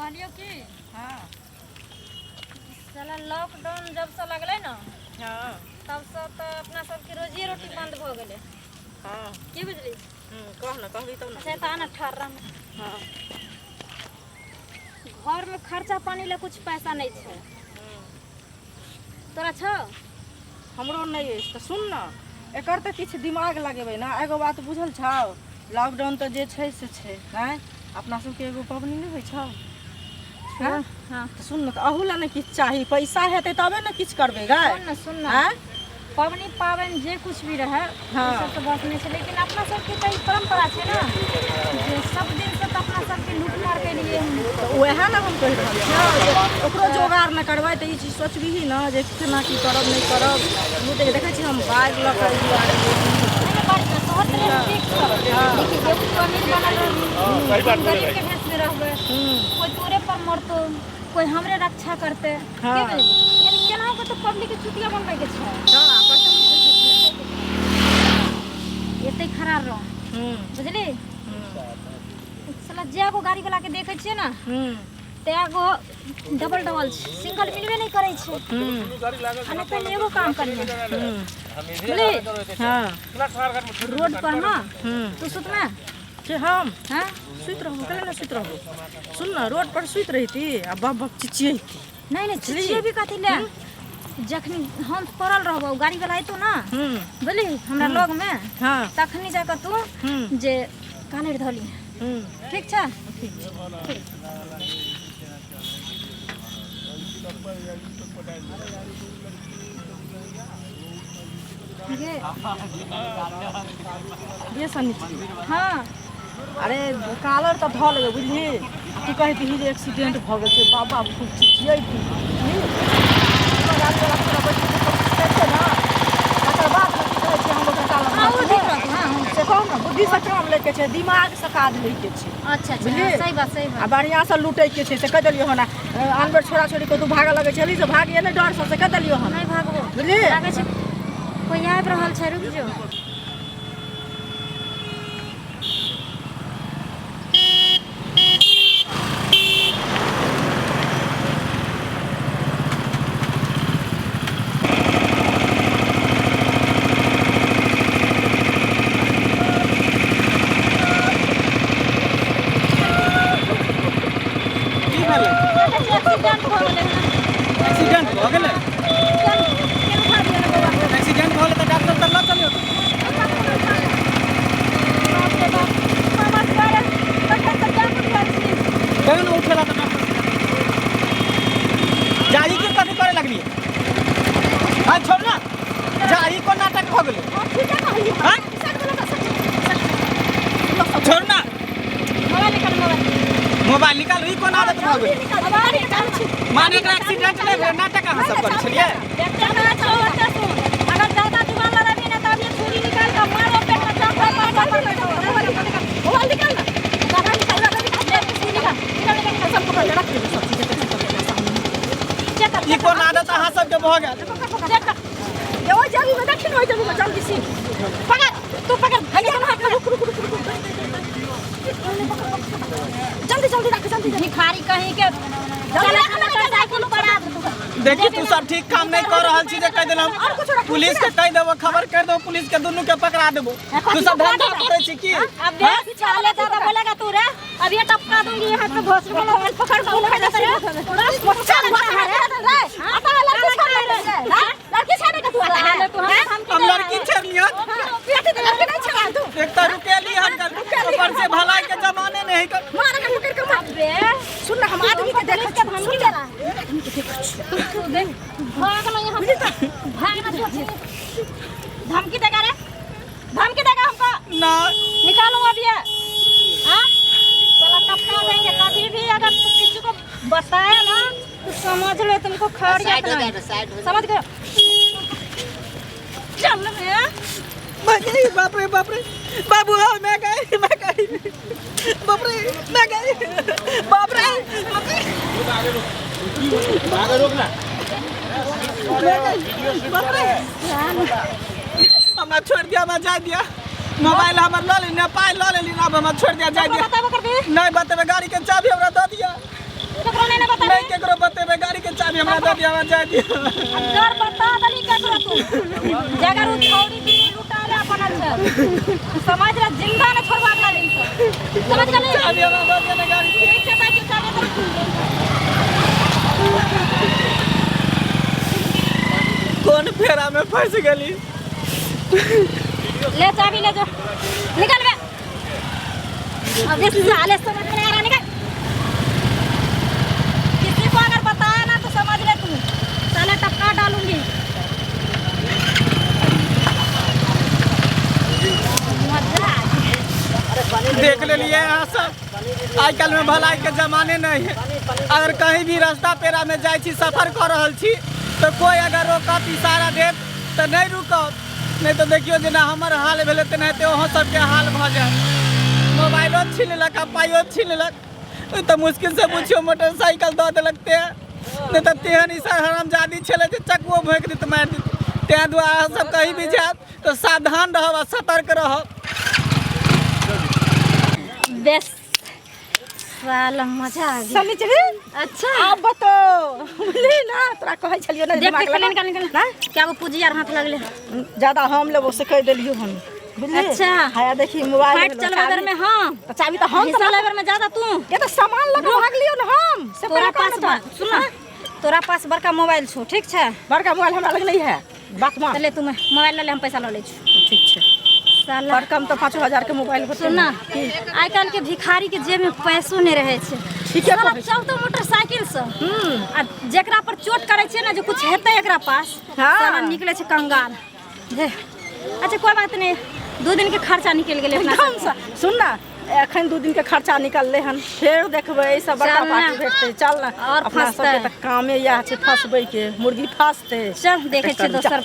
कहलियो की हाँ साला लॉकडाउन जब से लगलै ने हाँ तब से तऽ अपना सबके रोजी रोटी बंद भऽ गेलै हाँ की बुझली कह ना कहबी तब ना अच्छा तऽ आना ठहर रह हाँ घरमे खर्चा पानी लए कुछ पैसा नहि छै तोरा छौ हमरो नहि अछि तऽ सुन ने एकर तऽ किछु दिमाग लगेबै ने एगो बात बुझल छौ लॉकडाउन तऽ जे छै से छै नहि अपना सबके एगो पबनी नहि होइ छौ हँ? हाँ तऽ सुन ने तऽ अहू लए ने किछु चाही पैसा हेतै तबे ने किछु करबै गै सुन ने सुन ने आँय पबनी पाबनि जे कुछ भी रहै हाँ। ओ सब तऽ बात नहि छै लेकिन अपना सबके तऽ ई परम्परा छै ने जे सब दिनसँ तऽ अपना सबके लूटमार केलिए हन। तऽ उएह ने हम कहि रहल छियौ जे ओकरो जोगाड़ नहि करबै तऽ ई चीज सोचबिही ने जे केना की करब नहि करब लूटैके देखै छी हम बाढ़ि लऽ कऽ एहि दुआरे नहि नहि बात छै, तोहर तरफ ठीक छौ। देखी एगो तू अमीर बनल रहबी हम गरीबके भेषमे रहबै कोइ तोरे पर मरतौ कोइ हमरे रक्षा करतै हाँ। की बुझली यानी केनाहु के तऽ पब्लिक के चुतिया बनबै के छै एते खड़ा रह बुझली साला जे गो गाड़ी वाला के देखै छियै ने ते गो डबल डबल छै सिंगल मिलबे नहि करै छै आ नहि पहिले एगो काम करिहे बुझली हाँ रोड पर ना तू सुतमे के हम हाँ सुति रहबो केना ने सुति रहबो सुन ने रोड पर सुति रहिती आ बप बप चिचियैती नहीं नहीं चिचियेबी कथी ले जखनी हम पड़ल रहबो गाड़ी वाला अयतो ना हम्म बुझली हमरा लग में हाँ तखनी जाकर तू हम्म जे कानर धली हम्म ठीक छै ठीक छै गे ये सन्नी हाँ अरे कालर तऽ धऽ लेबै बुझली तू कहैत जे एक्सीडेंट भऽ गेल छै बाबा खूब चिचियैती बुझली गाड़ी वाला पूरा बैठ के कोशिश करिते ने तकर बाद ने की कहै छै हम ओकरा कालर हाँ धऽ वो लेबै। ठीक रहतौ हाँ हाँ से कहू ने बुद्धिसँ काम लैके छै दिमागसँ काज लैके छै अच्छा अच्छा बुझलियै? हाँ, सही बात सही आ बात बढ़िआँसँ लूटैके छै से कहि देलियौ हन आन बेर छोड़ा छोड़ी कऽ तू भागऽ लगै छली से भागिए नहि डरसँ से कहि देलियौ हन नहीं भागबो बुझलियै लागै छै कोई आबि रहल छै रुक जो की भेलै एक्सीडेंट भऽ गेलै हन। एक्सीडेंट भऽ गेलै चल, चल उठा दियौ ने बौआ। एक्सीडेंट भऽ गेलै तऽ डॉक्टर तऽ लऽ चलियौ बाप रे बाप, मामा दुआरे तखन तऽ जाम उठल छी। केहन ने उठेला तऽ डॉक्टर जाही के कथी करे लगलियै हाँ छोड़ ना जाही कोन नाटक भऽ गेलै हँ, ठीके कहलियै हाँ? छोड़ ना मोबाइल निकाल मोबाइल मोबाइल निकाल ई कोन आदत भऽ गेलै मोबाइल निकाल छी माने एकरा एक्सीडेंट नहि भेलै नाटक अहाँ सब करै छलियै देखते ना छो ओते सुन अगर ज्यादा जुबान लड़ाबी ना तो अभी छुरी निकाल के मारो पेट में चाप मार मार मार मोबाइल निकाल ना गाना निकाल गाना निकाल ले छुरी निकाल निकाल निकाल निकाल सब पकड़ ले रख दे सब चीज टेंशन कर लेना सामने चेक कर ई कोन आदत अहाँ सबके भऽ गेल चेक कर ये ओइ जल्दी में देखी ना ओइ जल्दी में जल्दी से पकड़ तू पकड़ भैया ना हाथ रुक रुक रुक रुक जल्दी जल्दी रख जल्दी जल्दी भिखारी कहीं के जल्दी रख ना मोटरसाइकिल पर आ देखी तू सब ठीक काम नहीं कर रहल छी जे कहि देलहुँ पुलिस के कहि देबो खबर कर देबो पुलिस के दुनू के पकड़ा देबो तू सब धंधा करै छी की अब देख चाले ज्यादा बोलेगा तू रे अब ये टपका दूंगी यहाँ पे भोसड़ी को मोबाइल पकड़ के उठा दे रे मोचा हुआ है रे आता है लड़की छोड़ ले लड़की छोड़ने का तू आता है तू हम हम लड़की छेड़ लियन पेट दे लड़की नहीं छोड़ा तू एक तो रुकेली हन ऊपर से भलाई के जमाने नहीं कर मार के पकड़ के मार बे सुन ना हम आदमी के पुलिस देखै के धमकी दे रहा है आदमी के देखै छी तू देख भाग ना यहाँ से भाग ना तू धमकी देगा रे धमकी देगा हमको ना निकालूंगा अभी ये हाँ साला टपका देंगे कभी भी अगर तू किसी को बताया ना तो समझ लो तुमको खैरियत नहीं समझ गए चल रे भाई बाप रे बाप रे बाबू हाँ मैं गई मैं गई बाप रे मैं गई बाप रे बाप रे मैं गई बाप रे हमरा छोड़ दिया हमरा जाय दिया मोबाइल हमर लऽ लेली ने पाइ लऽ लेली अब हमरा छोड़ दिया जाय दिया बताबो करबी नहीं बतेबे गाड़ी के चाबी हमरा दऽ दिया दिअ, हमरा जाय दिअ। अगर बता दली केकरो तू जगर उ छौरी बिल्ली लुटाले बनल छै, समझ ले जिंदा न छोड़बा अगला दिन से, समझ गेली? चाबी हमरा दऽ दिअ ने गाड़ी। ठीक छै, साइकिल चाबी दे। कोन फेरा में फंस गेली? ले चाबी ले, जो निकल बे। अबे साले, समझ में नहीं आ रहा, निकल। किसी को अगर बताया ना तो समझ ले तू साले टपका डालूंगी। मजा आ गया। देख लेलिए अहाँ सब, आइ काल्हि में भलाई के जमाने नहीं है। अगर कहीं भी रास्ता पेरा में जाइ छी, सफर कऽ रहल छी, तऽ कोइ अगर रोकत, इशारा देत, तऽ नहि रुकब। नहि तऽ देखियौ, जेना हमर हाल भेलै तेनाहिते अहाँ सबके हाल भऽ जायत। मोबाइलो छीन लेलक आ पाइयो छीन लेलक। तऽ मुश्किल से बुझियौ मोटरसाइकिल दऽ देलक ते, नहि तऽ तेहन इशारा हरामजादी छलै जे चकुओ भोंकि देत, मारि देत। ताहि दुआरे अहाँ सब कहीं भी जायब तऽ सावधान रहब आ सतर्क रहब। बेस साला, मजा आ गया। सनिचरी। अच्छा। आब बतो, बुझली ना, तोरा कहै छलियो ना। देख दिमाग देख, लगा। निकल निकल, क्या वो पूंजी यार हाथ लगले। ज्यादा हम लेबो से कहि देलियो हम, बुझली? अच्छा। हाया देखी, मोबाइल फाइट भेलो, चलबै चाबी। बेर में हाँ। तऽ चाबी तऽ हम हिस्सा लेबर में ज्यादा तू। के तऽ सामान लऽ कऽ भागलियो ने हम से। तोरा पहिले कह पास ने तऽ। सुन ना, तोरा पास बड़का मोबाइल छौ, ठीक छै? बड़का मोबाइल हमरा लग नहीं है, बात मान। तऽ ले, तू मोबाइल लऽ ले, हम पैसा लऽ लै छी। ठीक छै। साला। बड़ कम तऽ 5,000 के मोबाइल होतै। सुन ना, आइ काल्हि के भिखारी के जेब में पैसो नहीं रहे छै। ठीके साला कहै छी। चलतो मोटरसाइकिल से आ जेकरा पर चोट करै छै ने जे कुछ हेतै एकरा पास। हाँ। साला निकले छै कंगाल जे। अच्छा, कोई बात नहीं, 2 दिन के खर्चा निकलि गेलै अपना एकदम सबके। से। सुन ना, एखन 2 दिन के खर्चा निकललै हन, फेर देखबै एहिसँ बड़का चल ना। पार्टी भेटतै, चल ना। और अपना फँसतै। सबके तऽ कामे इएह छै फँसबै के, मुर्गी फँसतै। चल, देखै छियै चल। दोसर।